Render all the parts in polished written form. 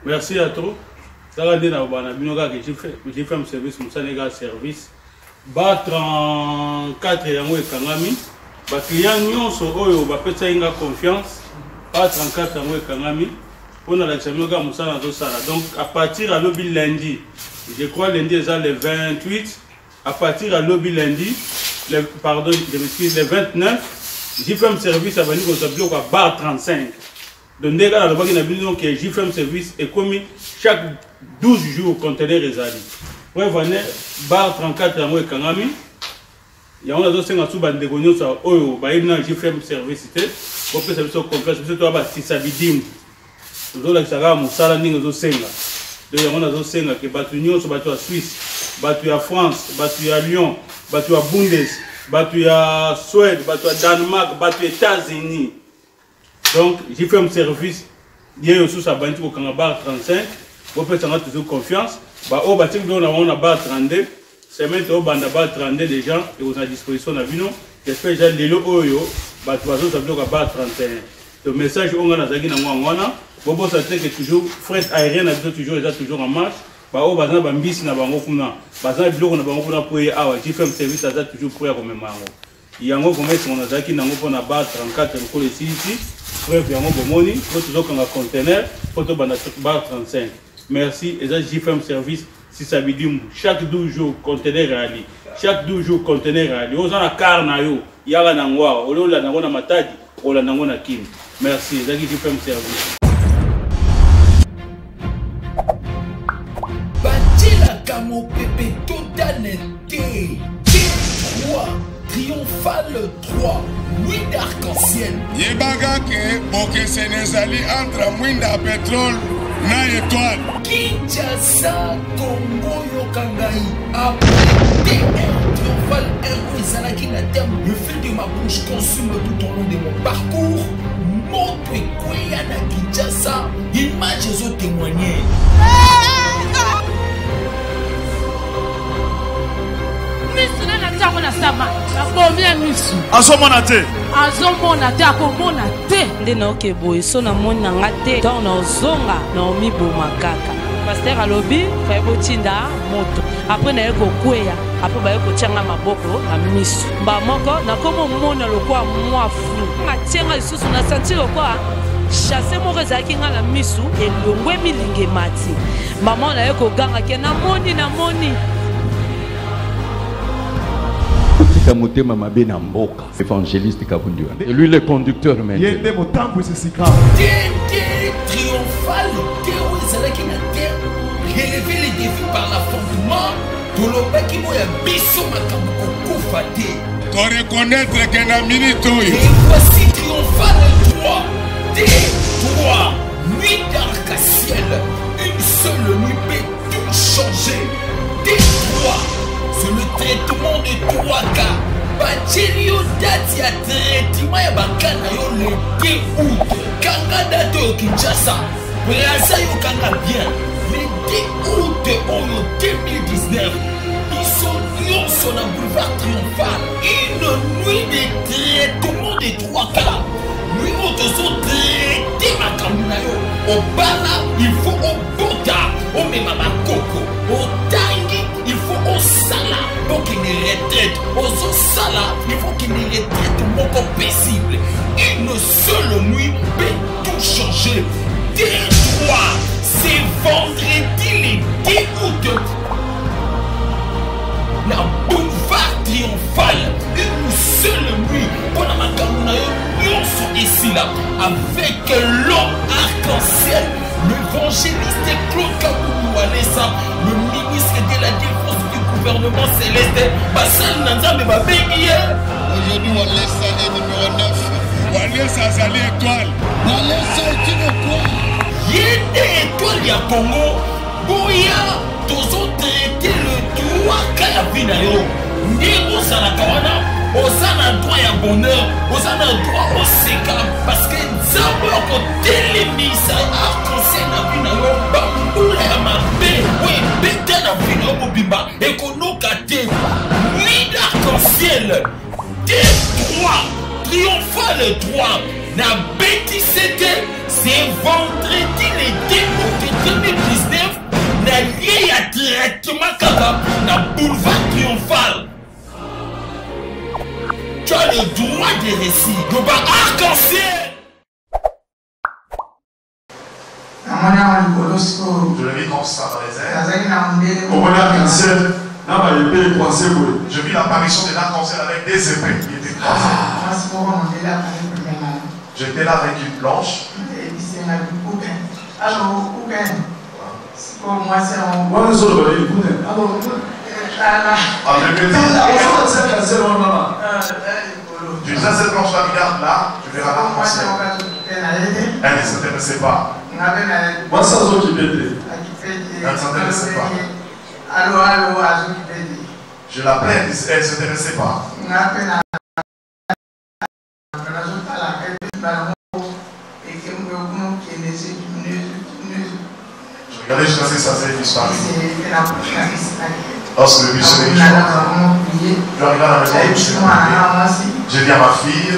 Merci ya trop. Tala nde na bana bino kaka GFM service mosala kaka service ba 34 yango ekangami ba client nyonso oyo bapesaki nga confiance ba 34 yango ekangami mpo nalakisa bino kaka mosala nazosala. Donc à partir ya lobi lundi, je crois lundi eza le 28, à partir ya lobi lundi, le, pardon, je m'excuse, le 29, GFM service abandi kozwa biloko ya bar 35. Donc ndenge kaka nalobaki na bino ke GFM service ekomi chaque 12 jours conteneur ezali. Preuve ane bar 34 yango ekangami. Yango nazosenga su bandeko nyonso oyo bayebi na GFM service te, bopesa biso confiance, biso toya basisa bidimbu. Tozolakisa kaka mosala ndenge ezosenga. Donc yango nazosenga ke bato nyonso, bato ya Suisse, bato ya France, bato ya Lyon, bato ya Bundes, bato ya Suède, bato ya Danemark, bato ya États-Unis. Donc GFM service ye yo susu abandi kokanga bar 35, bopesa nga toujours confiance. Ba oyo batiki biloko na bango na bar 32, semaine tobanda bar 32 déjà ekozala disposition na bino. J'espère déjà lelo oyo bato bazozwa biloko ya bar 31. Donc message oyo nga nazalaki nango yango wana, bobosa te ke toujours fret aérien na biso toujours eza toujours en marche. Ba oyo baza na bambisi na bango kuna, baza na biloko na bango kuna po ye awa GFM service aza toujours prêt ya komema yango. Yango vraiment esengo nazalaki nango mpo na bar 34 lokola esilisi preuve yango bomoni mpo tozokanga conteneur mpo tobanda bar 35. Merci, eza GFM service sisabidimbu chaque 12 jours conteneur eyali, chaque 12 jours conteneur eyali. Oza na car na yo yaka nango awa, olie olanda yango na Matadi, olanda yango na Kin. Merci, ezalaki GFM service. Batielaka mopepe totale te. T3 Triomphale 3 Nuit d'arc-en-ciel. Yebaka ke bokeseni ezali entre mwinda ya petrole na étoile. Kinshasa, Congo, yoka ngai. Après TR Triomphale 1 oyo ezalaki na thème Le feu de ma bouche consume tout au long de mon parcours. Moto ekweya na Kinshasa, image ezo témoigner. Misu nani atia yango na sama babomi ya misu. Azomona te, azomona te, akomona te. Nde naoke boye so namoni na nga te ntango naozonga naomiboma kaka. Paster alobi faye botinda moto apres naye kokweya, apres baye kotia nga maboko na misu mba moko nakoma omona lokwa mwa flu atie nga lisusu na santi lokwa chasse moko ezalaki nga na misu elongwe milinga emati. Mama naye koganga ke namoni namoni. Tika motema mabe na mboka. Évangéliste Kabundi wana. Et lui le conducteur maintenant. Ye nde motambwisi sika. TNT triomphal te oyo ezalaki na terre relever les défis par l'affrontement tolobaki boya biso makambo kokufa te. To reconnaître que na minute oyo. Et voici triomphal 3 T3 nuit d'arc-en-ciel, une seule nuit peut tout changer. T3 c'est le traitement de 3 cas. Batieli yo date ya traitement ya baka na yo le 2 août. Kanga date oyo Kinshasa, Brazza yo kanga bien. Le 2 août oyo 2019, biso nyonso na boulevard Triomphal, une nuit de traitement de 3 cas. Nuit oyo tozo traite makambo na yo. Obala, il faut obota, omema bakoko, otangi, il faut osala okende retraite, ozosala, il faut okende retraite moko paisible. Une seule nuit peut tout changer. T3, c'est vendredi le 2 août na boulevard Triomphal, une seule nuit mpona makambo na yo nyonso esila avec l'homme arc-en-ciel, l'évangéliste Claude Kabundi Walesa, le ministre de la défense du gouvernement céleste. Basali na Nzambe babengi ye. Aujourd'hui Walesa est numéro 9. Walesa azali étoile. Walesa est une étoile. Ye nde étoile ya Congo. Boya tozo traiter le droit ka ya vie na yo. Ndenge ozalaka wana, oza na droit ya bonheur, oza na droit oseka, parce que Nzambe akotelemisa arc-en-ciel na vie na yo. Bambula ya mabe oyo ebeta na vie na yo mobimba ekonoka te. Nuit d'arc-en-ciel T3 triomphale 3 na betise te, c'est vendredi le 2 août 2019. prophétie. Loba arc-en-ciel. Namoni awa likolo sikoyo. Je le vis comme ça dans les airs. Nazalaki na mondele. Omoni arc-en-ciel na ba épées croisées boye. Je vis l'apparition de l'arc-en-ciel avec des épées qui étaient croisées. Mwasi moko mondele akangi pene na ngai. J'étais là avec une planche. Ayebisi ngai kuken. Alo kuken. Sikoyo mwasi yango. Wana ezoloba nini kuken? Alo kuken. Tala. Ah, je me dis. Ozolakisa arc-en-ciel wana mama. Tu disais cette planche là, regarde là, tu verras l'arc-en-ciel. Elle ne s'intéressait pas. Mwasi azokipe te. Elle ne s'intéressait pas. Alo alo azokipe te. Je l'appelais, elle ne s'intéressait pas. Nga mpe na nazotala mbala moko ekokende Je regardais jusqu'à ce que ça s'est disparu. Lorsque le bus est venu, je suis arrivé à la maison, je me suis réveillé. J'ai dit à ma fille,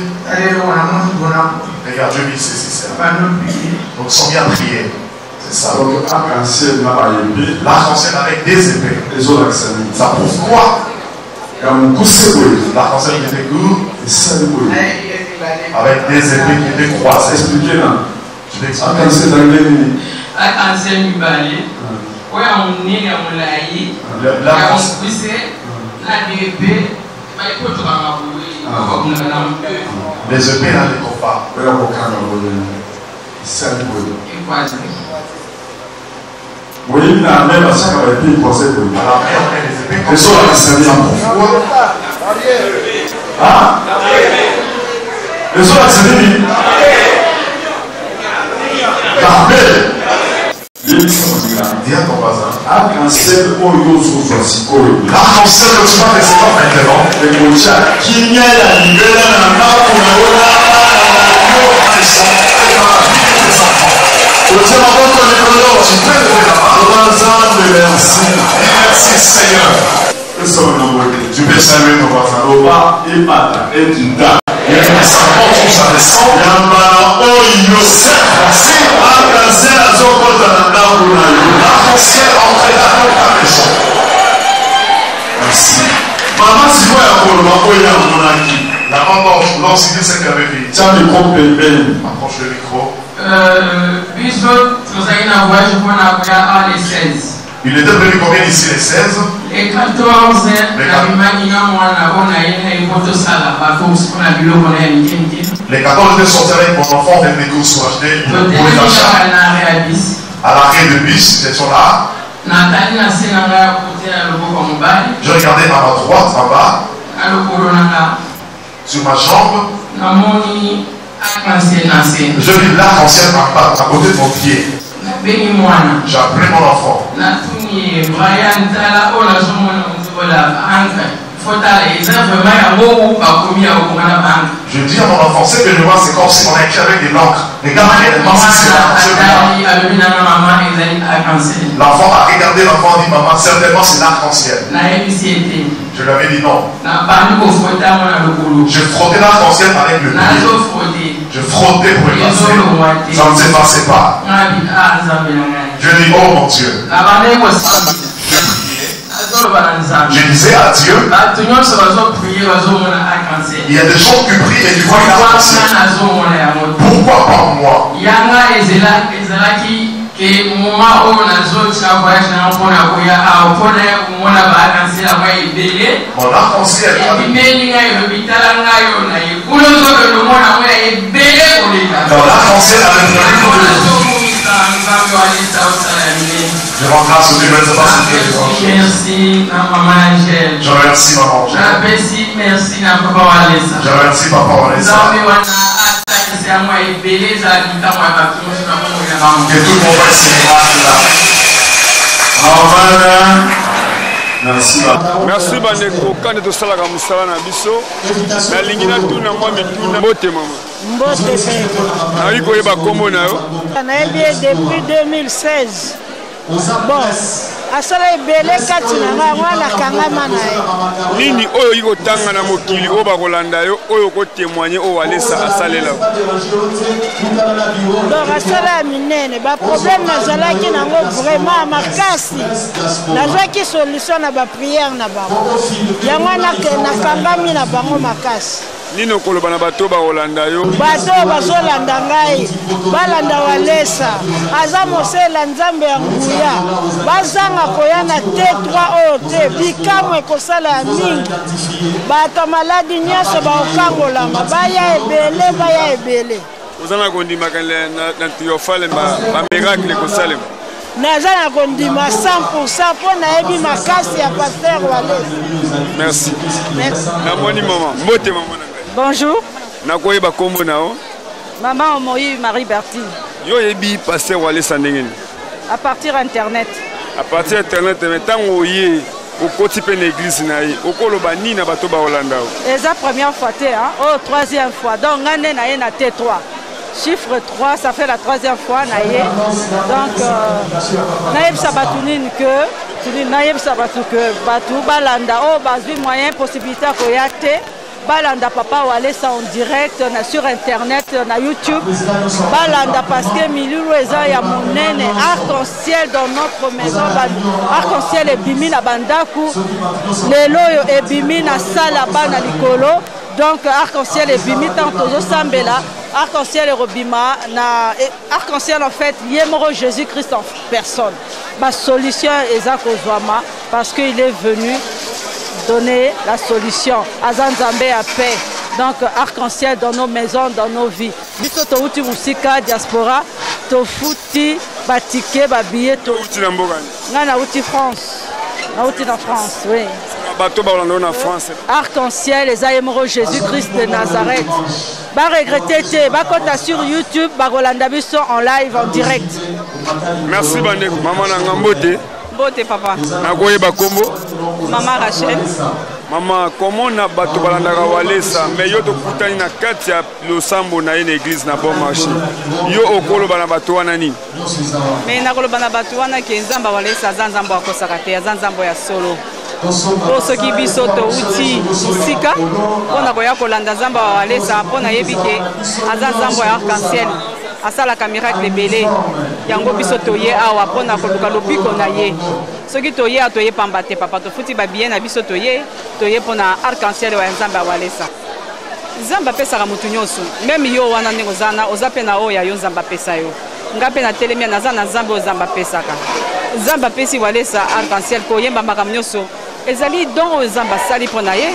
regarde, je vis ceci, cela. Donc, ils sont bien priés. C'est ça. Donc, arc-en-ciel na ba épées. L'arc-en-ciel avec des épées. Ezolakisa nini? Ça prouve quoi? Ya mokuse boye. L'arc-en-ciel qui était court. Esali boye. Avec des épées qui étaient croisées. Explique na. Je vais expliquer. Arc-en-ciel ezali ndenge nini? Arc-en-ciel mibale. Oyo ya monene ya molai, ya mokuse na épée baikotokanga boye bakokanga na moke. Les épées là ne coupent pas. Oyo ya kokanga boye esali boye. Ekwase. Boyebi na armée batiaka ba épées croisées boye. À l'armée on met les épées comme ça. Ezolakisa nini? Ah? Ezolakisa nini? L'armée. Dis à ton voisin. Arc-en-ciel oyo ozozwa sikoyo. L'arc-en-ciel que tu vas recevoir maintenant. Ekotya kimia ya libela na ndako na yo na bana na yo. Otie maboko likolo. Tu peux lever la main. Loba Nzambe merci. Merci Seigneur. Pesa na mbote. Tu peux saluer ton voisin. Loba emata ekita. Et ça monte ou ça descend. Ya mbala oyo. Cette fois-ci, Arc-en-ciel azokota na ndako na yo. l'arc-en-ciel entrera dans ta maison. Merci. Mama sikoyo ya koloba oyo amonaki. La maman lance ce qu'elle avait vu. Tia micro pembeni. Approche le micro. Biso tozalaki na voyage mpona koya awa le 16. Il était venu combien ici les 16? Le 14 nabimaki na mwana oyo na ye na ye mpo tosala bacourse mpona biloko na ya mike mike. Les 14, j'étais sorti avec mon enfant, on fait des courses pour acheter pour les Totelemi achats. kaka na arrêt ya bus. À l'arrêt de bus, ils sont là. Natali na se na ngai ya kote na loboko ya mobali Je regardais à ma droite, en bas, na lokolo na nga sur ma jambe. namoni arc-en-ciel na se. Je vis l'arc-en-ciel en bas, à côté de mon pied. Nabengi mwana. J'ai appelé mon enfant. Natuni ye Brian tala oyo nazomona mozobola ba encre fo tala eza vraiment yango bakomi ya kokoma na ba encre. Je dis à mon enfant, ce que je vois, c'est comme si on a écrit avec des l'encre. Regarde réellement si c'est l'arc-en-ciel ou pas. Atali alobi nanga mama ezali arc-en-ciel. L'enfant a regardé l'enfant, a dit, maman, certainement c'est l'arc-en-ciel. Nayebisi ye te. Je lui avais dit non. Nabandi kofrotter yango na lokolo. Je frottais l'arc-en-ciel avec le pied. Nazofrotter. Je frottais pour effacer. Ezolongwa te. Ça ne s'effaçait pas. Ngabi ah Nzambe na ngai. Je dis, oh mon Dieu. Nabandaki kosambela. Nazoloba na Nzambe. Je disais à Dieu, Bato nyonso bazoprier bazomona arc-en-ciel. il y a des gens qui prient et qui voient l'arc-en-ciel. Nga nazomona yango te. Pourquoi pas moi? Yanga ezela ezalaki ke moment oyo nazotia voyage nanga mpona koya awa mpona ya komona ba arc-en-ciel yango ya ebele. Mon arc-en-ciel. Ebimeli ngai elobi tala ngai oyo na ye kuna ozokende omona yango ya ebele koleka. Dans l'arc-en-ciel avec Yango le nazokumisa Nzambe walesa osala ya minene. Je rends grâce au Dieu, je ne sais pas si Dieu est grand. Merci na mama Angèle. Je remercie maman Angèle. Napesi merci na papa Walesa. Je remercie papa Walesa. Nzambe wana atakisi yango ya ebele ezala likambo ya bato nyonso na bomoi na bango. Que tout le monde voit ces miracles-là. Amen. Merci. Merci bandeko kande tosalaka mosala na biso nalingi natuna mwa mituna mbote mama. Mbote mpe. Nakoki koyeba nkombo na yo? Nayebi ye depuis 2016. Bon, asala ebele kati na ngai, yango wana nakangama na ye. Nini oyo okoki kotanga na mokili oyo bakolanda yo oyo okotemoigne oyo Walesa asalela yo? Donc asala ya minene, ba problème nazalaki nango vraiment ya makasi, nazwaki solution na ba prière na bango, yango wana nakangami na bango makasi. Nini okoloba na bato bakolanda yo? Bato oyo bazolanda ngai balanda Walesa, aza mosela Nzambe ya nguya. Bazanga koya na T3 oyo te, bikamwa ekosala ya mingi. Bato ya maladi nyonso bakokangolama, baya ebele, baya ebele. Oza na kondimaka na triomphale ba miracle ekosalema? Naza na kondima 100% mpo nayebi makasi ya pasteur Walesa. Merci. Merci. Namoni mama. Mbote mama na ngai. Bonjour. Nakoyeba kombo na yo? Mama Omoyi Marie Bertine. Yo oyebi pasteur Walesa ndenge nini? À partir internet. À partir internet, mais ntango oye okoti mpe na eglise na ye, okoloba nini na bato bakolanda yo? Eza première fois te, hein? Oh, troisième fois. Donc ngai nde na ye na T3. Chiffre 3, ça fait la troisième fois na ye. Donc euh, nayebisa bato nini que nayebisa bato que bato balanda oyo oh, bazwi moyen possibilité ya koya te balanda papa Walesa en direct na sur internet na YouTube balanda parce que milulu eza ya monene arc-en-ciel dans notre maison arc-en-ciel ebimi na bandaku lelo oyo ebimi na sala bana likolo donc arc-en-ciel ebimi ntango tozosambela arc-en-ciel ekobima na arc-en-ciel en fait ye moko Jésus Christ en personne basolution eza kozwama parce qu'il est venu donner la solution aza nzambe ya paix donc arc-en-ciel dans nos maisons, dans nos vies. Biso touti musika diaspora tofuti ba ticket ba billet to Uti na mboka nini? Nga nauti France. Nauti na France, oui. Bato bakolanda na France. Arc-en-ciel eza ye moko Jésus-Christ de Nazareth. Ba regretter te, bakota sur YouTube, bakolanda biso en live en direct. Merci bandeko, mama na nga mbote. Mbote papa. Nakoyeba kombo? Mama Rachel. Mama, komona bato balandaka Walesa, mais yo tokutani na kati ya losambo na ye na eglise na Bon Marché. Yo okoloba na bato wana nini? Mais nakoloba na bato wana ke Nzambe ya Walesa aza Nzambe akosaka te, aza Nzambe ya solo. Mpo soki biso touti mosika mpo na koya kolanda Nzambe ya Walesa, mpo nayebi ke aza Nzambe ya arc-en-ciel, asalaka miracle ebele. Yango biso toye awa mpo na koluka lobiko na ye. Soki toye awa toye pamba te papa, tofuti ba billet na biso toye, toye mpo na arc-en-ciel ya Nzambe ya Walesa. Nzambe apesaka moto nyonso, meme yo wana ndenge oza na oza mpe na oyo ya yo Nzambe apesa yo. Nga mpe natelemi naza na Nzambe oyo Nzambe apesaka. Nzambe apesi Walesa arc-en-ciel koyemba makambo nyonso ezali don oyo Nzambe asali mpo na ye.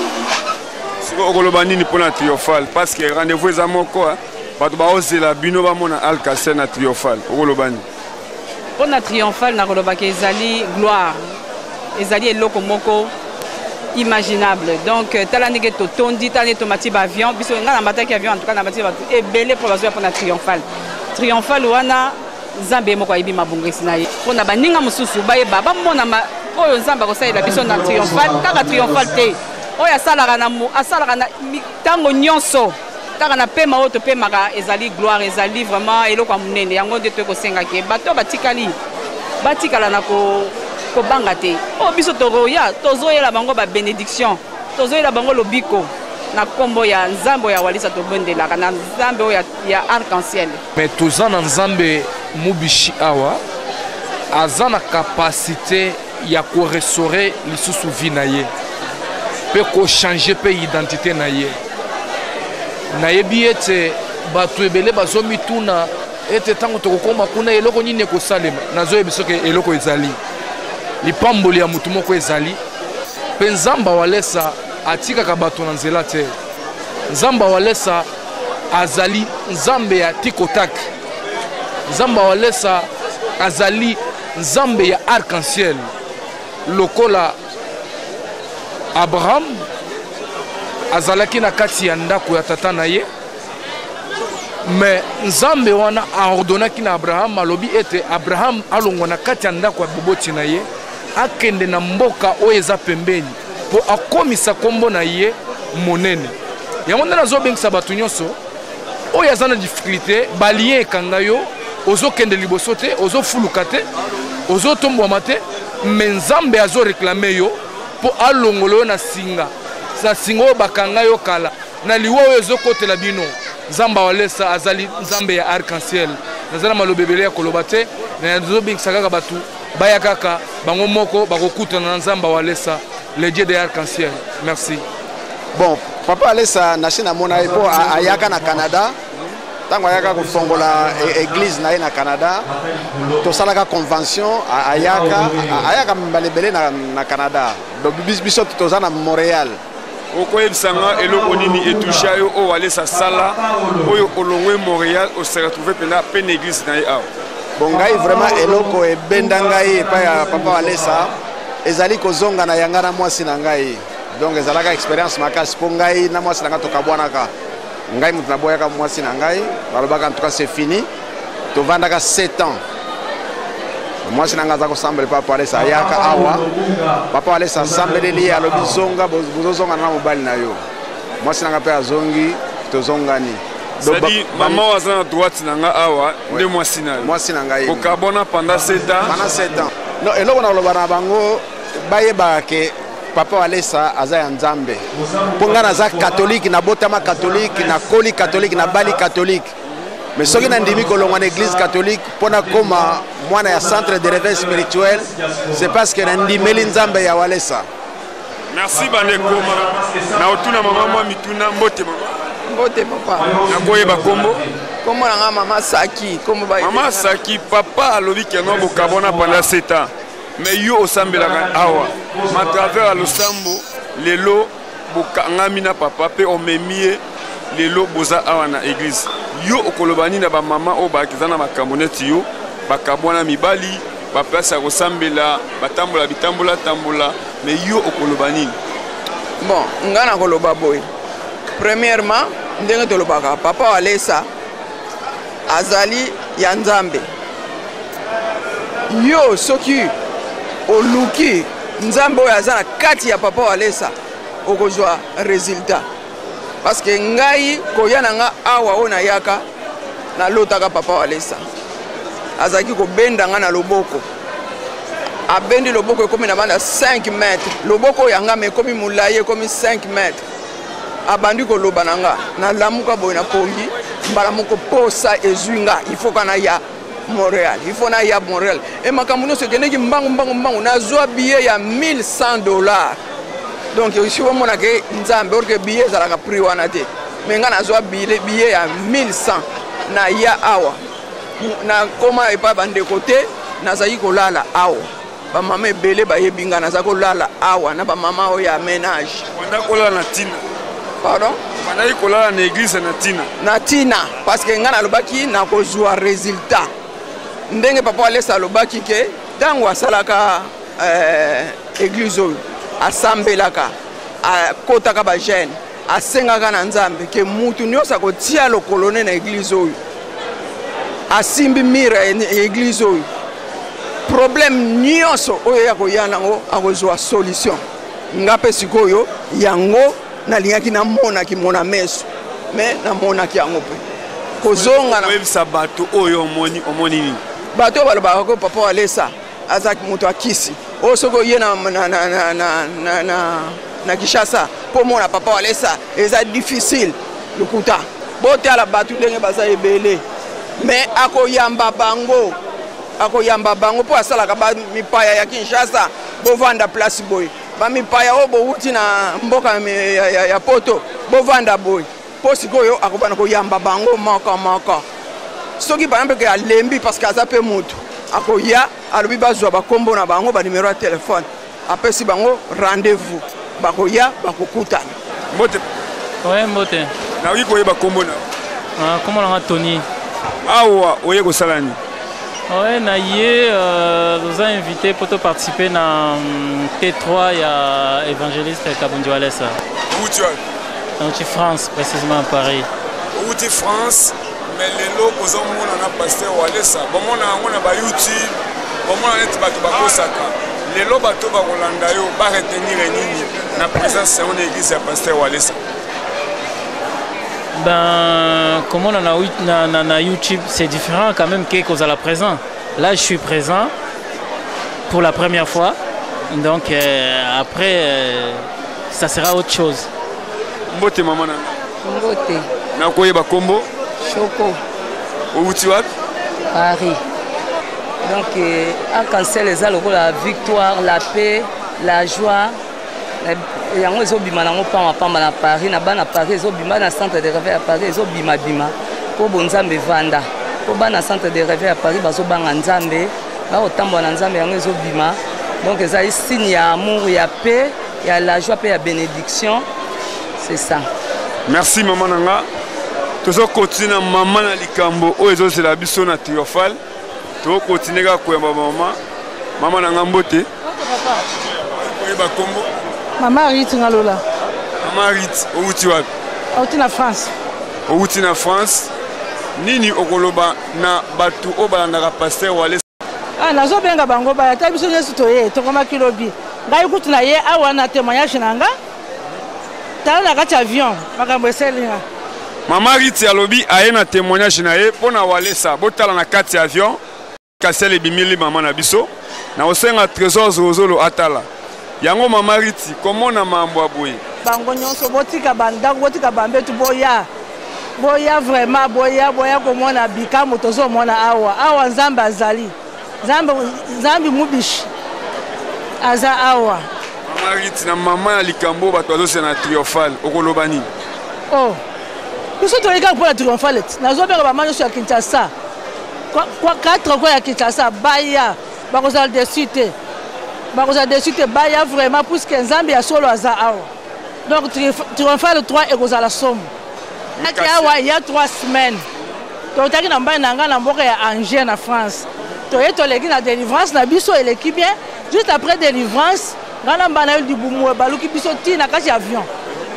Sikoyo okoloba nini mpo na Triomphal? Parce que rendez-vous eza moko, bato baozela bino bamona Alcacer na Triomphal. Okoloba nini? Mpo na Triomphal nakolobaka ezali gloire, ezali eloko moko imaginable. Donc tala ndenge totondi, tala ndenge tomati ba avion. Biso nga namataki avion, en tout cas namati bato ebele mpo bazoya mpo na Triomphal. Triomphal wana Nzambe ye moko ayebi mabongisi na ye mpo na baninga mosusu bayeba bamona oyo Nzambe akosalela biso na Triomphal. Kaka Triomphal te oyo asalaka na asalaka na ntango nyonso kaka na pema oyo topemaka ezali gloire, ezali vraiment eloko ya monene. Yango nde toyei kosengaki bato batikali batikala na kobanga te. Oyo biso tokoya tozoyela bango ba benediction, tozoyela bango lobiko na nkombo ya Nzambe oyo ya Walesa tobondelaka, na Nzambe oyo ya arc-en-ciel. Mais toza na Nzambe mubishi awa aza na capacité ya ko restaurer lisusu vie na ye mpe ko changer mpe identité na ye. Nayebi ete bato ebele bazomituna ete ntango tokokoma kuna eloko nini ekosalema. Nazoyebi soki eloko ezali lipamboli ya motu moko ezali mpe Nzambe Walesa atikaka bato na nzela te. Nzambe Walesa azali Nzambe ya tikotak. Nzambe Walesa azali Nzambe ya arc-en-ciel. Lokola Abraham azalaki na kati ya ndako ya tata na ye, me Nzambe wana aordonaki na Abraham, alobi ete Abraham alongwa na kati ya ndako ya boboti na ye akende na mboka oyo eza pembeni mpo akomisa nkombo na ye monene. Yango nde nazobengisa bato nyonso oyo aza na difficulté, balien ekanga yo, ozokende liboso te, ozofuluka te, ozotombwama te, me Nzambe azoreklame yo mpo alongola yo na singa, na singa oyo bakanga yo kala, na liwa oyo ezokotela bino. Nzambe Walesa azali Nzambe ya arc-en-ciel. Naza na maloba ebele ya koloba te, nazobengisa kaka bato baya kaka bango moko bakokutana na Nzambe Walesa, le Dieu de arc-en-ciel. Merci. Bon, Papa Walesa nasi namona ye mpo ayaka na Canada. Ntango ayaka kofongola église na ye na Canada, tosalaka convention, ayaka ayaka mbala ebele na, na Canada. Donc biso toza na Montréal. Okoyebisa nga eloko nini etoucha yo oyo Walesa asala oyo olongwe Montréal ose retrouve mpenza pe na église na ye awa? Bon, ngai vraiment eloko ebenda ngai epai ya papa Walesa ezali kozonga na yanga na mwasi na ngai. Donc ezalaka expérience makasi mpo ngai na mwasi na ngai tokabwanaka. Ngai moto naboyaka mwasi na ngai, balobaka en tout cas c'est fini. Tovandaka 7 ans. Mwasi na ngai aza kosambela papa Walesa ayaka awa. Papa Walesa asambeleli ye, alobi zonga, bozozonga na mobali na yo. Mwasi na ngai mpe azongi, tozongani. C'est-à-dire, maman aza na droite na nga awa nde mwasi na yo. Mwasi na ngai. Bokabwana pendant 7 ans. Pendant 7 ans. Non, eloko na koloba na bango bayebaka ke papa Walesa aza ya Nzambe. Mpo ngai naza catholique, nabotama catholique, nakoli catholique, nabali catholique. Mais soki nandimi kolongwa na église catholique mpo nakoma mwana ya centre de réveil spirituel, c'est parce que nandimeli Nzambe ya Walesa. Merci bandeko. Na otuna mama mwa mituna. Mbote mama. Mbote papa. Nakoyeba kombo? Kombo na nga mama Saki. Kombo ba Mama Saki, papa alobi keno bokabona pendant 7 ans. Mais yo osambelaka awa. Ma travers ya losambo lelo bokangami na papa pe omemi ye lelo boza awa na église. Yo okoloba nini na ba mama oyo baza na makambo neti yo, bakabwana mibali, ba place ya kosambela, batambola bitambola tambola, mais yo okoloba nini? Bon, nga nakoloba boye. Premièrement, ndenge tolobaka papa Walesa azali ya Nzambe. Yo soki oluki Nzambe oyo aza na kati ya papa Walesa, okozwa résultat. Parce que ngai koya na nga awa oyo nayaka, nalotaka papa Walesa azalaki kobenda nga na loboko, abendi loboko ekomi na banda 5 mètres, loboko oyo ya nga me ekomi molai, ekomi 5 mètres. Abandi koloba na nga, nalamuka boye na pongi mbala moko, posa ezwi nga, il faut ka naya Montréal, il faut naya Montréal. E makambo nyonso ekendeki mbangu mbangu mbangu, nazwa billet ya 1100 $. Donc si omona ke Nzambe, or ke billet ezalaka prix wana te, mais nga nazwa billet ya 1100, naya awa, nakoma epai bandeko te, nazalaki kolala awa. Bamama ebele bayebi nga, naza kolala awa na bamama oyo ya ménage. Banda kolala na tina? Pardon? Bandaki kolala na église na tina? Na tina, parce que nga nalobaki nakozwa résultat. Ndenge papa Walesa alobaki ke ntango asalaka église oyo, asambelaka, akotaka ba jeune, asengaka na Nzambe ke mutu nyonso akotia lokolo ne na église oyo, asimbi mire ya église oyo, problème nyonso oyo ya koya nango akozwa solution. Nga mpe sikoyo yango nalingaki namonaki mona meso, mais namonaki yango mpe kozonga na oyebisa bato oyo omoni, omoni nini? Bato oyo balobaka ko papa Walesa azalaki moto akisi oyo, soki oye na Kinshasa mpo omona papa Walesa eza difficile, lokuta. Botala bato ndenge baza ebele, mais akoyamba bango, akoyamba bango mpo asalaka bamipaya ya Kinshasa bovanda place boye, bamipaya oyo bowuti na mboka ya poto bovanda boye, mpo sikoyo akobanda koyamba bango moko moko. Soki par exemple ke alembi, parce que aza mpe motu, akoya alobi bazwa bakombo na bango, banimero ya telefone, apesi bango rendez-vous, bakoya bakokutana. Mbote. Ouais, mbote. Nakoki koyeba kombo na? Ah, kombo na nga Tony. Awa oye kosala nini? Ouais, na ye toza invité pour to participer na T3 ya évangéliste Kabundi Walesa. Outi wapi? Nauti France, précisément à Paris. Outi France, mais lelo ozomona na pasteur Walesa, bomona yango na ba YouTube, bomona neti bato bakosaka. Lelo bato bakolanda yo ba retenir nini na présence yango na église ya pasteur Walesa? Ben, comment on a na YouTube, c'est différent quand même que kozala présent. Là, je suis présent pour la première fois. Donc, après, ça sera autre chose. Mbote mama na nga. Mbote. Nakoyeba kombo? Choco. Outi wapi? Paris. Donc, arc-en-ciel eza lokola victoire, la paix, la joie. Yango ezobima nango pamba pamba na Paris, na bana Paris ezobima na centre de réveil ya Paris ezobima bima mpo bonzambe evanda mpo bana centre de réveil ya Paris bazobanga Nzambe, bakotambola na Nzambe, yango ezobima. Donc ezali signe ya amour, ya paix, ya la joie mpe ya bénédiction, c'est ça. Merci mama na nga. Tozokontinue na mama na likambo oyo ezozela biso na triomphal. Tokokontinue kaka koyamba mama. Mama na nga, mbote. Oyeba kombo? Mama Rit Ngalola. Mama Rit, outi wapi? Outi na France. Outi na France. Nini okoloba na bato oyo balandaka pasteur Wale? Ah, nazobenga bango baya ata biso nyonso toye tokomaki lobi. Ngai kutu na ye awa na témoignage na nga. Tala na kati avion makambo esali nga. Mama Rit alobi aye na témoignage na ye mpo na Walesa. Botala na kati avion. Kasel ebimeli mama na biso. Na kosenga Trésor Zolozolo atala yango. Mama Riti, komona mambo ya boye? Bango nyonso botika bandako, botika bambetu, boya, boya vraiment, boya, boya komona bikambo tozomona awa. Awa Nzambe azali, Nzambe, Nzambe mubishi aza awa. Mama Riti, na mama ya likambo bato bazosela na triomphal, okoloba nini? Oh, biso toyei kaka mpo na triomphal. Nazobenga bama nyonso ya Kinshasa, quatre coins ya Kinshasa, baya, bakozala déçu te, bakozala déçu te. Baya vraiment, puisque Nzambe ya solo aza awa. Donc triomphal 3 ekozala somo. Aki awa ya 3 semaines, totaki na mbai na ngai na mboka ya Angers na France. Toye, toleki na délivrance na biso, eleki bien. Juste après délivrance, ngai na mbana yo libumu baluki biso ti na kati ya avion.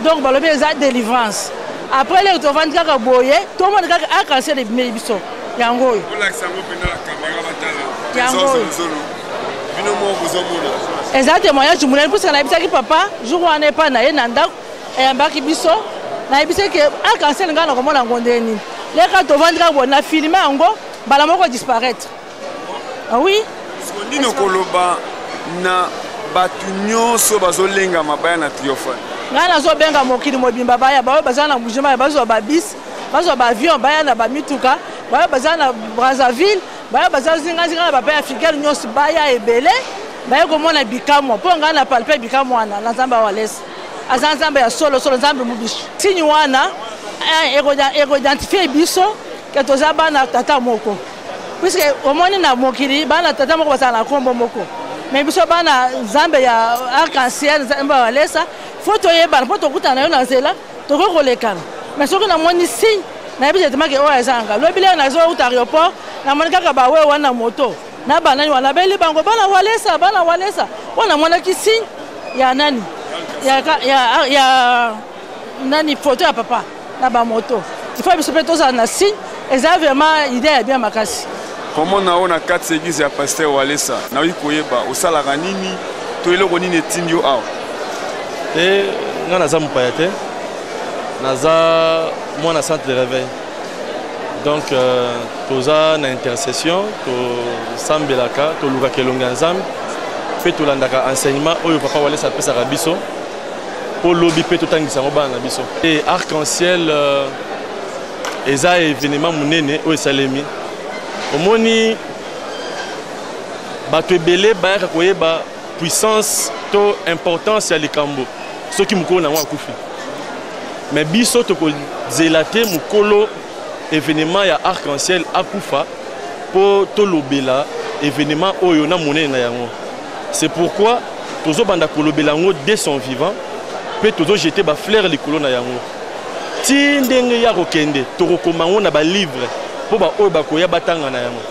Donc balobi eza délivrance. Après lelo tovandi kaka boye, tomoni kaka arc-en-ciel ebimeli biso, yango oyo. Olakisa yango mpenza na kamera, batala. Yango oyo. Bino moko bozomona. Eza témoignage monene, puisque nayebisaki papa jour wana epai na ye na ndako eyambaki biso, nayebisaki ke arc-en-ciel ngai nakomona yango ndenge nini. Leka tovandi kaka boye na filme yango, mbala moko disparaître. Ah oui. Nini okoloba na bato nyonso bazolenga mabaya na triomphal? Ngai nazobenga mokili mobimba baya. Baoyo baza na Mbujimai bazwa babis, bazwa baavion, baya na bamituka. Baoyo baza na Brazzaville, baoyo baza zingazinga na bapays africaine nyonso, baya ebele, baye komona bikamwa, mpo ngai na palpe bikamwa wana na Nzambe Awalesa. Aza Nzambe ya solosolo, Nzambe mobiso. Signe wana ekoidentifie biso ke toza bana tata moko, puisque omoni na mokili bana tata moko bazala na nkombo moko, mais biso bana Nzambe ya arc-en-ciel, Nzambe ya Walesa, fo toyebana, mpo tokutana na yo na nzela, tokoki kolekana, mais soki namoni signe, nayebi directement ke oyo eza nga. Lobi lelo nazouta aéroport, namoni kaka bawe wana moto na banani wana, beli bango bana Walesa, bana Walesa, mpo namonaki signe ya nani, ya nani, photo ya papa na bamoto. Il faut biso mpe tozala na signe. Eza vraiment idée ya bien makasi. Komona oyo na kati ya église ya pasteur Walesa, nayoki koyeba osalaka nini to eloko nini etindi yo awa? Te, ngai naza mopaya te, naza mwana centre de réveil. Donc toza na intercession, tosambelaka, tolukaka elongi ya Nzambe mpe tolandaka enseignement oyo papa Walesa apesaka biso mpo lobi mpe totangisa yango bana na biso. E arc-en-ciel eza événement monene oyo esalemi. Omoni bato ebele bayaka koyeba puissance to importance ya likambo soki mokolo na yango akufi, mais biso tokozela te mokolo événement ya arc-en-ciel akufa mpo tolobela événement oyo na monene na yango. C'est pourquoi tozobanda kolobela yango dès son vivant, mpe tozojete bafleur likolo na yango ti ndenge ya kokende. Tokokoma yango na balivre mpo baoyo bakoya batanga na yango.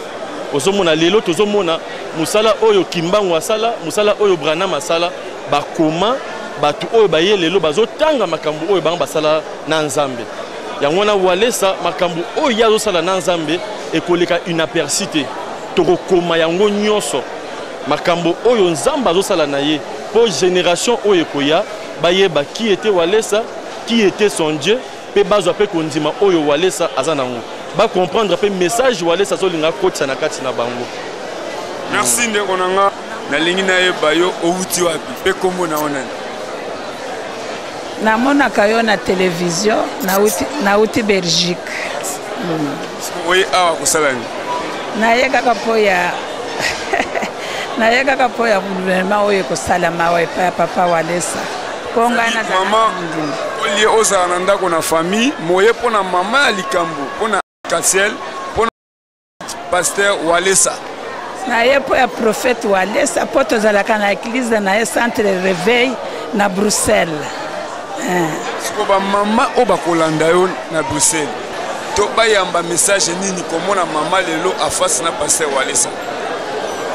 Ozomona lelo, tozomona mosala oyo Kimbangu asala, mosala oyo Branham asala, bakoma. Bato oyo baye lelo bazotanga makambo oyo bango basala na Nzambe. Yango wana Walesa, makambo oyo ye azosala na Nzambe ekoleka inaperçu te. Tokokoma yango nyonso, makambo oyo Nzambe azosala na ye, mpo génération oyo ekoya bayeba qui était Walesa, qui était son Dieu, mpe bazwa mpe kondima oyo Walesa aza nango, bacomprendre mpe message Walesa azolinga akotisa na kati na bango. Merci ndeko na nga. Nalingi nayeba yo owuti wapi mpe nkombo na yo nani? Namonaka yo na televizio. Nauti Belgique. Oye awa kosala nini? Naye kaka mpo ya naye kaka mpo ya gouvernement oyo ekosalama awa epai ya papa Walesa. Mpo ngai nazala mama olie ozala na ndako na famille moye mpo na mama ya likambo mpo na Katiel mpo na pasteur Walesa. Na ye mpo ya prophète Walesa mpo tozalaka na eglise na ye centre reveil na Bruxelles. Eh. Siko bamama oyo bakolanda yo na Bruxelles to bayamba message nini komona mama lelo afasi na pasteur Walesa?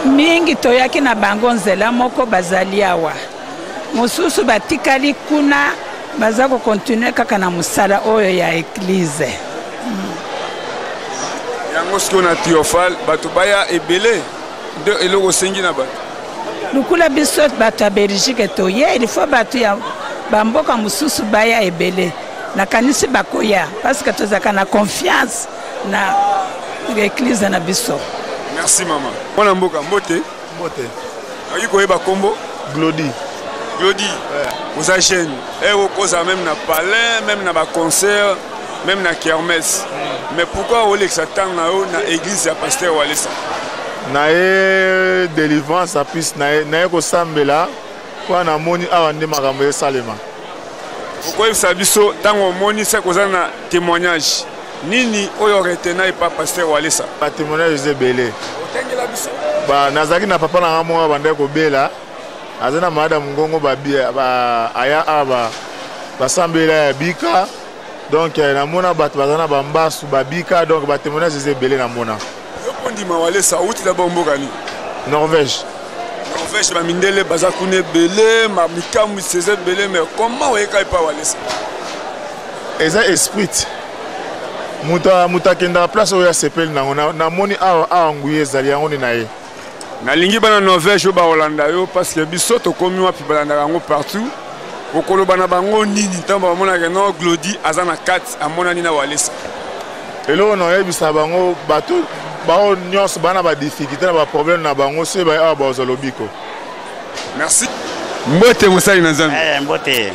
Mingi toyaki na bango nzela moko bazali awa, mosusu batikali kuna baza kokontinue kaka na mosala oyo ya eglize. Yango sikoyo na triomphal bato baya ebele nde eloko osengi na bato? Lokola biso bato ya Belgique toye, il faut bato ya bamboka mosusu baya ebele. Nakanisi bakoya parce que tozalaka na confiance na eglise na biso. Merci mama. Mwana mboka, mbote. Mbote. Okoki koyeba kombo? Glody. Glody, yeah. Oza jeune. Eh, okozala même na palais, même na ba concert, même na kermesse. Mais pourquoi olekisa ntango na yo na église ya pasteur Walesa? Na ye délivrance apis na ye, na ye kosambela mpo namoni awa nde makambo esalema. Okoyebisa biso ntango omoni se koza na témoignage nini oyo retena epa pasteur Walesa? Ba témoignage eza ebele. Otangela biso. Ba nazalaki na papa na nga moko abandaki kobela, aza na malade ya mongongo, ba ba aya awa ba basambela ya bika. Donc namona bato baza na bambasu babika, donc ba témoignage eza ebele namona. Yo mpo ndima Walesa outi d'abord mboka nini? Norvège. Norvège ba mindele baza kuna ebele, ma mikamwisi eza ebele, mais comment oyeka epa Walesa? Eza esprit. Moto moto akendaka place oyo asepeli nango. Namoni awa awa nguya ezali yango nde na ye. Nalingi bana Norvège oyo bakolanda yo parce que biso tokomi wapi balandaka yango partout. Okoloba na bango nini ntango bamonaka no Glody aza na kati amonani na Walesa? Eloko na oyebisa bango, bato bao nyonso bana ba difficulté na ba problème na bango, soki baye awa bazwa lobiko. Merci. Mbote mosali na Nzambe. Eh, mbote.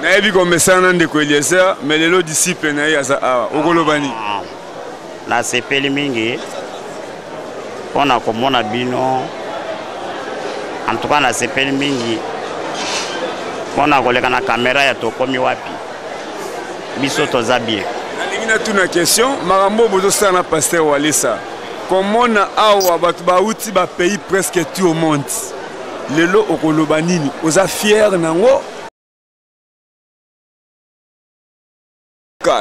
Nayebi komesana na ndeko Eliezer, mais lelo disciple na ye aza awa. Okoloba nini? Ah, nasepeli mingi mpo na komona bino. En tout cas nasepeli mingi mpo na koleka na kamera ya Tokomi Wapi. Biso toza bien. Nalingi natuna question, makambo oyo bozosala na pasteur Walesa, komona awa bato bauti ba pays presque tout au monde, lelo okoloba nini? Oza fier nango?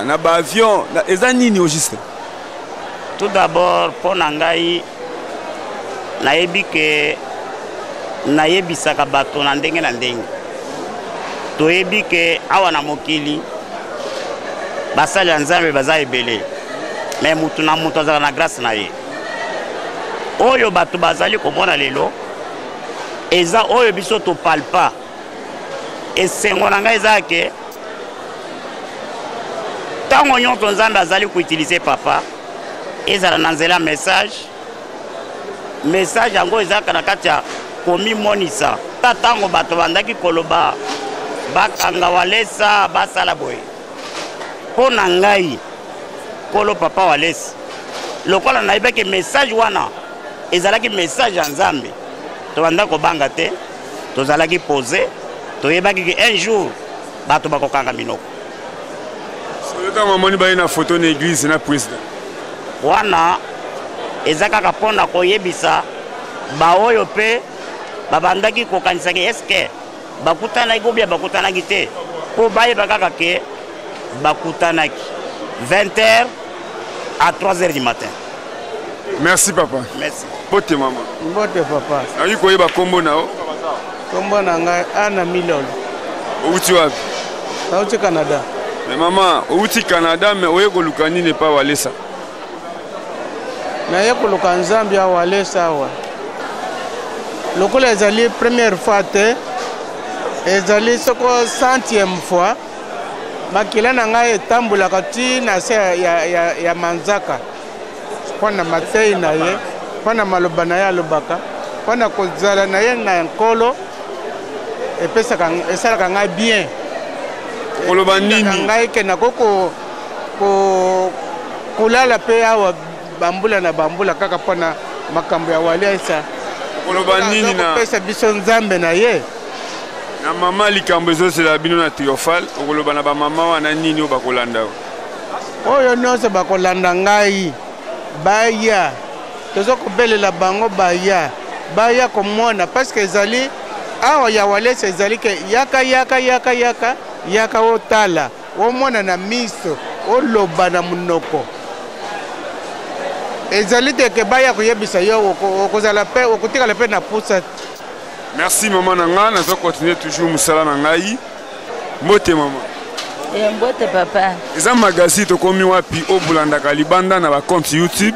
Na ba avion eza nini au juste? Tout d'abord mpo na ngai nayebi ke nayebisaka bato na ndenge na ndenge. Toyebi ke awa na mokili basali ya Nzambe baza ebele, me mutu na mutu azala na grâce na ye. Oyo bato bazali komona lelo eza oyo biso topalpa. Esengo na ngai eza ke ntango nyonso Nzambe azali koutilize papa, ezala na nzela ya message. Message yango ezalaka na kati ya komimonisa. Ata ntango bato bandaki koloba bakanga Walesa basala boye, mpo na ngai kolo papa Walesa, lokola nayebaki message wana ezalaki message ya Nzambe, tobanda kobanga te, tozalaki pose, toyebaki ke un jour bato bakokanga minoko. Soki ntango amoni baye na photo na église na président wana, eza kaka mpo na koyebisa baoyo mpe babandaki kokanisaki eske bakutanaki obia bakutanaki te, mpo bayeba kaka ke bakutanaki 20h à 3h du matin. Merci papa. Merci. Mbote mama. Mbote papa. Nakoki koyeba kombo na yo? Kombo na ngai Ana Milolo. Outi wapi? Nauti Canada. Mais mama, outi Canada mais oye koluka nini epa Walesa? Naye koluka Nzambe ya Walesa awa. Lokola ezali première fois te, ezali soko centième fois, makila na ngai etambolaka ti na se ya, ya, ya, ya manzaka mpo na matei na ye, mpo na maloba na ye alobaka, mpo na kozala na ye na nkolo epesaka esalaka ngai bien. Koloba nini? Ngai ke nakoki kolala mpe awa bambula na bambula kaka mpo na makambo ya Walesa. Koloba nini na kopesa biso Nzambe na ye? Na mama likambo ezozela bino na triomphal, okoloba na bamama wana nini oyo bakolanda yo? Oyo nyonso bakolanda ngai baya, toza kobelela bango baya, baya komona parce que ezali awa ya Walesa ezali ke yaka yaka yaka yaka yaka otala omona na miso oloba na monoko. Ezali te ke baya koyebisa yo okozala pe okotikala pe na pusa. Merci maman na nga, nazo continuer toujours musala na ngai. Mbote maman. Eh, mbote papa. Eza magazine tokomi wapi oyo bolandaka libanda na ba compte YouTube.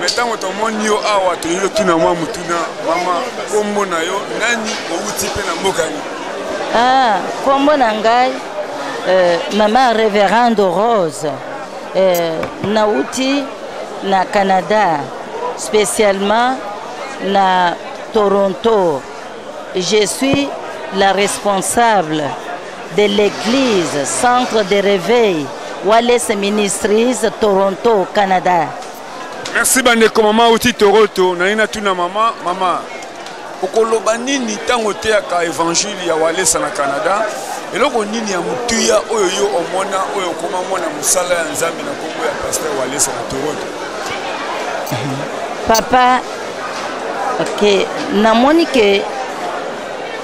Mais ntango tomoni yo awa tolingi totuna mwa motuna mama, nkombo na yo nani, owuti mpe na mboka nini? Ah, nkombo na ngai euh, mama Reverendo Rose euh, nauti na Canada spécialement na Toronto. Je suis la responsable de l'église Centre de Réveil Wallace Ministries Toronto, Canada. Merci bandeko mama uti Toronto naye natuna mama mama okoloba nini ntango oteyaka évangile ya Walesa na Canada eloko nini ya motuya oyo yo omona oyo okoma mwana mosala ya Nzambe na nkombo ya pasteur Walesa na Toronto? Papa, ok, namoni ke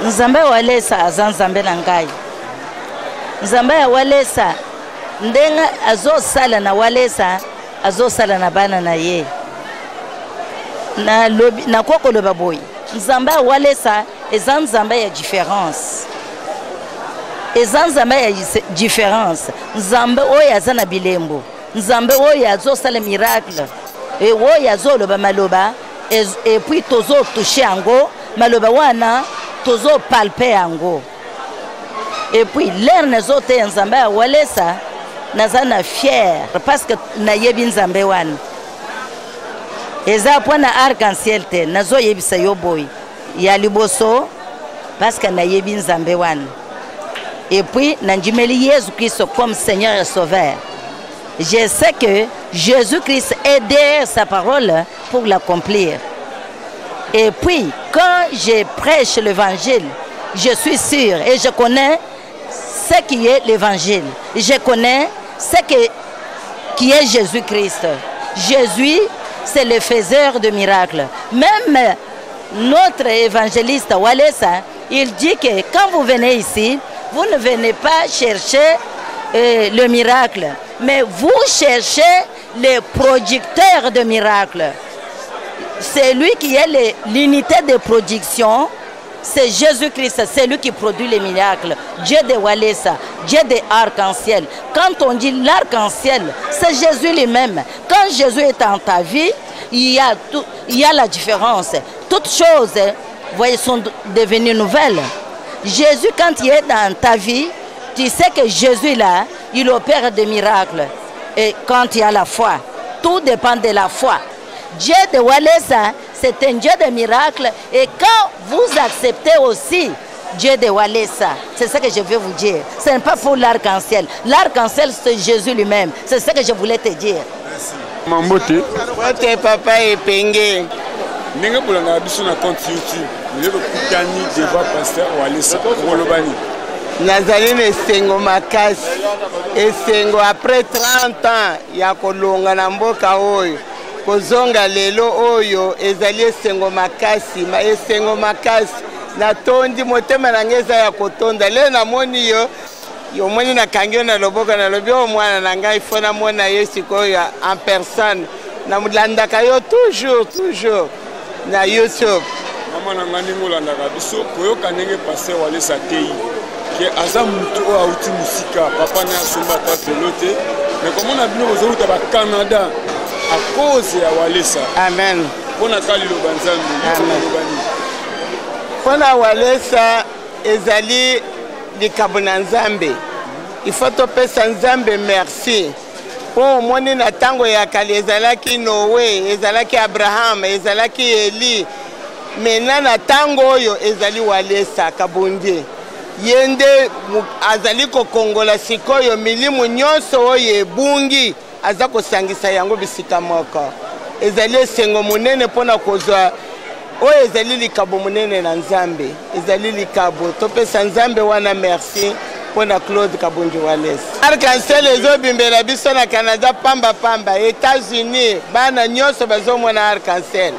Nzambe ya Walesa aza Nzambe na ngai. Nzambe ya Walesa ndenge azosala na Walesa azosala na bana na ye. Nalobi, nakoki koloba boye, Nzambe ya Walesa eza Nzambe ya différence, eza Nzambe ya différence, Nzambe oyo aza na bilembo, Nzambe oyo azosala miracle, e oyo azoloba maloba et puis tozo toucher yango maloba wana, tozo palper yango. Et puis l'air nazoteya Nzambe ya Walesa, naza na fier parce que nayebi Nzambe wana. Eza mpo na arc-en-ciel te, nazoyebisa yo boye ya liboso parce que nayebi Nzambe wana. Et puis nandimeli Yesu Christ comme Seigneur et Sauveur. Je sais que Jésus-Christ est derrière sa parole pour l'accomplir. Et puis, quand je prêche l'évangile, je suis sûr et je connais ce qui est l'évangile. Je connais ce qui est Jésus-Christ. Jésus, c'est le faiseur de miracles. Même notre évangéliste Walesa, il dit que quand vous venez ici, vous ne venez pas chercher le miracle, mais vous cherchez le producteur de miracles. C'est lui qui est l'unité de production, c'est Jésus-Christ, c'est lui qui produit les miracles. Dieu de Walesa, Dieu de arc-en-ciel. Quand on dit l'arc-en-ciel, c'est Jésus lui-même. Quand Jésus est dans ta vie, il y a tout, il y a la différence. Toutes choses, vous voyez, sont devenues nouvelles. Jésus, quand il est dans ta vie, tu sais que Jésus là, il opère des miracles. Et quand il y a la foi, tout dépend de la foi. Dieu de Walesa, c'est un Dieu de miracles. Et quand vous acceptez aussi Dieu de Walesa, c'est ce que je veux vous dire. Ce n'est pas pour l'arc-en-ciel. L'arc-en-ciel, c'est Jésus lui-même. C'est ce que je voulais te dire. Merci. Mambote. Mbote papa Epenge. Ndenge bolandaka biso na compte YouTube, lelo tokutani devant pasteur Walesa. Okoloba nini? Nazali na esengo makasi, esengo après 30 ans ya kolonga na mboka oyo, kozonga lelo oyo ezali esengo makasi, ma esengo makasi. Natondi motema na ngai eza ya kotonda. Lelo namoni yo, omoni nakangi yo na loboko, nalobi oyo mwana na ngai, fo namona ye sikoyo en personne. Nalandaka yo toujours, toujours na YouTube. Mama na ngai, ndenge olandaka biso, koyoka ndenge pasteur Walesa ateyi ke aza mutu oyo auti mosika, papa na ye asomba ata velo te, mais komona bino bozowuta ba Canada à cause ya Walesa. Amen. Mpo na ka liloba Nzambe, Amen. liloba nini? Mpo na Walesa ezali likambo na Nzambe. Il faut topesa Nzambe merci. Mpo omoni na ntango ya kala ezalaki Noe, ezalaki Abraham, ezalaki Eli. Maintenant na ntango oyo ezali Walesa Kabundie. Ye nde azali kokongola sikoyo milimu nyonso oyo ebungi, aza kosangisa yango bisika moko. Ezali esengo monene mpo na kozwa Oyo ezali likabo monene na Nzambe, ezali likabo topesa Nzambe wana merci mpo na Claude Kabunji Walesa. Arc-en-ciel ezobimbela biso na Canada pamba pamba, Etats-Unis bana nyonso bazomona arc-en-ciel.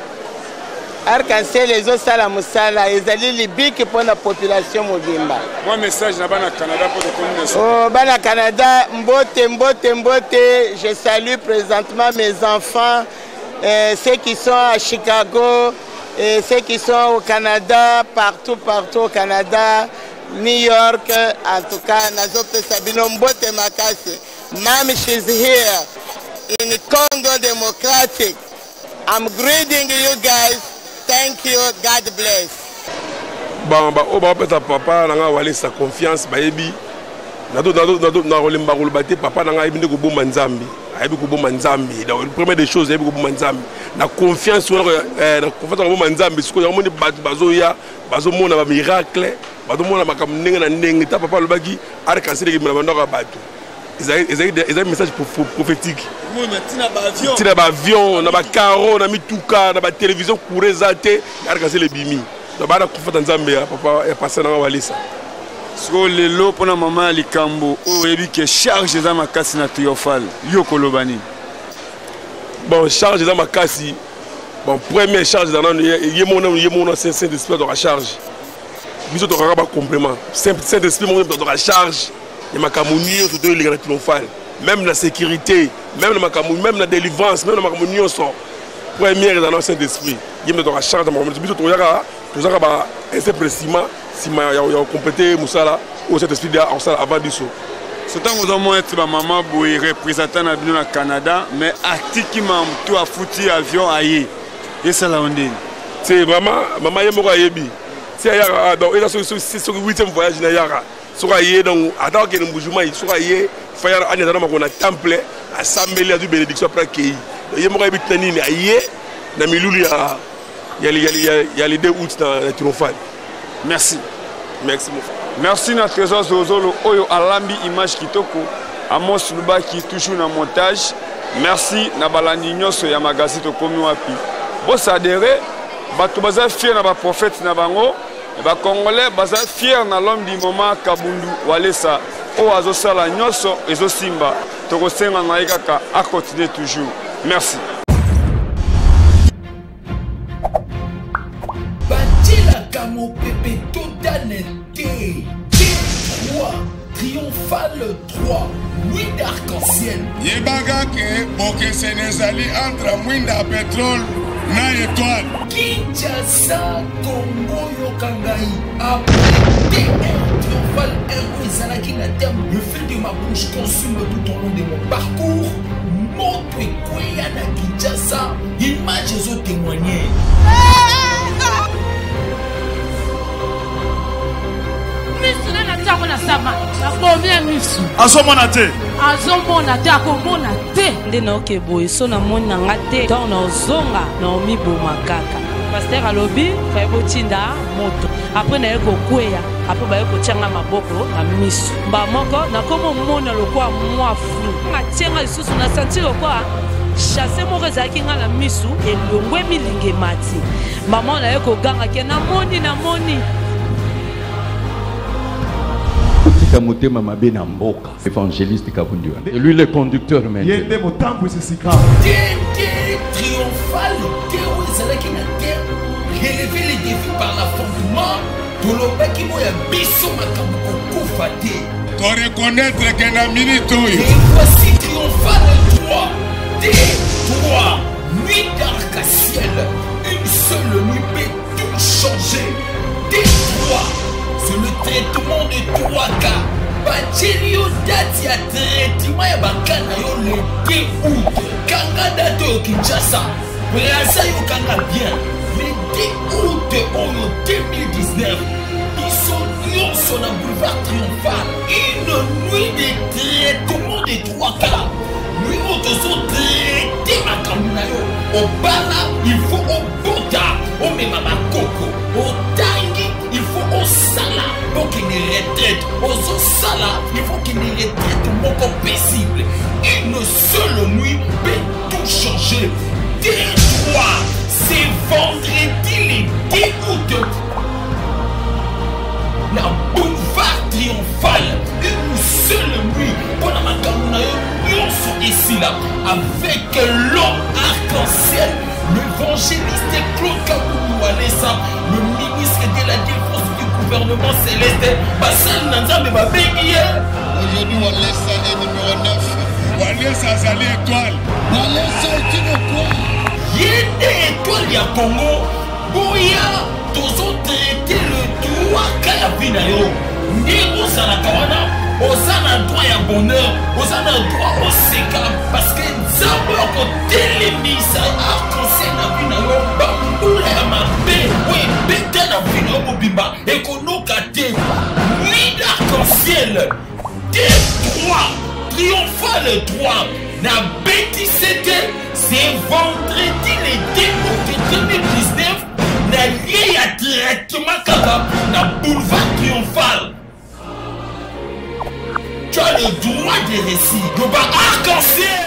Arc-en-ciel ezosala mosala, ezali libiki mpo na population mobimba. Mwa message na bana Canada mpo tokomi na suka. Oh, bana Canada, mbote mbote mbote, je salue présentement mes enfants euh, ceux qui sont à Chicago, et ceux qui sont au Canada, partout, partout au Canada, New York, en tout cas, nazopesa bino mbote makasi. Mom, she's here in Congo Democratic. I'm greeting you guys. Thank you. God bless. Oyo bapesa papa na ngai Walesa confiance, bayebi nakolemba koloba te. Papa na ngai ayebi nde kobomba Nzambe, ayebi kobomba Nzambe. Donc première des choses, ayebi kobomba Nzambe na confiance wana, na confiance kobomba Nzambe. Sikoyo yango moni bato bazoya, bazomona bamiracle, bazomona makambo ndenge na ndenge. Ta papa alobaki arc-en-ciel ekebima na bandako ya bato, ezali message prophétique. Ntina baavion na bacaro na mituka na batelevizio, courant eza te, arc-en-ciel ebimi. Donc bana kofata Nzambe ya papa ya pasteur nanga Walesa. Sikoyo lelo mpona mama ya likambo oyo, oyebi ke charge eza makasi na Triomphal, yo koloba nini? Bon, charge eza makasi. Bon, première charge eza nanu ye moko, nanu ye moko na Saint Esprit azwaka charge. Biso tokaka bacomplément. Saint Esprit moko azwaka charge ya makambo nyonso toyeleka na Triomphal, même na sécurité, même na makambo, même na délivrance, même na makambo nyonso. Première eza na Saint Esprit, ye moto azwaka charge ya makambo nyonso. Biso toyaka, tozaka ba un simple nsima nsima ya kocompléter mosala oyo Saint Esprit akosala avant biso. So ntango ozomona ete bamama boye, représentant na bino na Canada, mais atiki mamutu, afuti avion, aye, esala yo ndeni? Te, mama, mama ye moko ayebi ti ayaka. Donc eza soki huitième voyage na yaka. Soki aye, donc ata akende Mbujumai, soki aye fayara ani aza na makolo na temple, asambeli, azwi bénédiction, après akei. Ye moko ayebi tina nini aye na milulu ya le 2 août na Triomphal. Merci. Merci, mon frère. Merci na Trésor Zozolo oyo alambi image kitoko, Amos Lubaki toujours na montage. Merci na balandi nyonso ya magazine Tokomi Wapi. Bosadere, bato baza fier na baprophète na bango, bacongolais baza fier na l'homme du moment Kabundu Walesa oyo azosala nyonso ezosimba. Tokosenga na ye kaka acontinue toujours. Merci. Batielaka mopepe totale te. T3 Triomphale 3 Nuit d'arc-en-ciel. Yebaka ke bokeseni ezali entre mwinda ya petrole na etoile. Kinshasa, Congo, yoka ngai. Après TR Triomphale 1 oyo ezalaki na thème "Le feu de ma bouche consume tout au long de mon parcours", moto ekweya na Kinshasa, image ezotémoigne. Misu na natiango na sama, nabomi ya misu. Azomona te. Azomona te, akomona te. Nde naoke boye, so namoni na nga te, ntango naozonga naomiboma kaka. Pasteur alobi faye botinda moto, apres naye kokweya, apres baye kotia nga maboko na misu, mba moko nakomomona lokwa mwa flu. Atie nga lisusu na santi lokwa chasse moko ezalaki nga na misu, elongwe, milinga emati. Mama naye koganga ke namoni, namoni. Tika motema mabe na mboka. Évangéliste Kabundi wana. Et lui le conducteur Ye maintenant. nde motambwisi sika. TT Triomphal te oyo ezalaki na thème "Relever les défis par l'affrontement", tolobaki mo ya biso makambo kokufa te. Toreconnaître ke na minute oyo. Et voici Triomphal 3 T3 Nuit d'arc-en-ciel. Une seule nuit peut tout changer. T3, c'est le traitement de 3 cas. Batieli yo date ya traitement ya baka na yo le 2 août. Kanga date oyo, Kinshasa, Braza, yokanga bien, le 2 août oyo 2019, biso nyonso na boulevard Triomphal, une nuit de traitement de 3 cas. Nuit oyo tozotraite makambo na yo. Obala, il faut obota, omema bakoko. Otangi, il faut osala okende retraite. Ozosala, il faut okende retraite moko paisible. Une seule nuit peut tout changer. T3, c'est vendredi le le ministre de la défense du gouvernement céleste. Basali na Nzambe babengi ye. Aujourd'hui, Walesa est numéro 9. Walesa azali étoile. Walesa est une étoile. Ye nde étoile ya Congo. Boya tozotraite le droit ka ya vie na yo. Ndenge ozalaka wana oza na droit ya bonheur, oza na droit oseka parce que Nzambe akotelemisa arc-en-ciel na vie na yo. Bambula ya mabe oyo ebeta na vie na yo mobimba ekonoka te. Nuit d'arc-en-ciel T3 triomphale 3 na betise te. C'est vendredi le 2 août 2019 na lieu ya traitement kaka na boulevard triomphal. Tu as le droit de récit. Loba arc-en-ciel.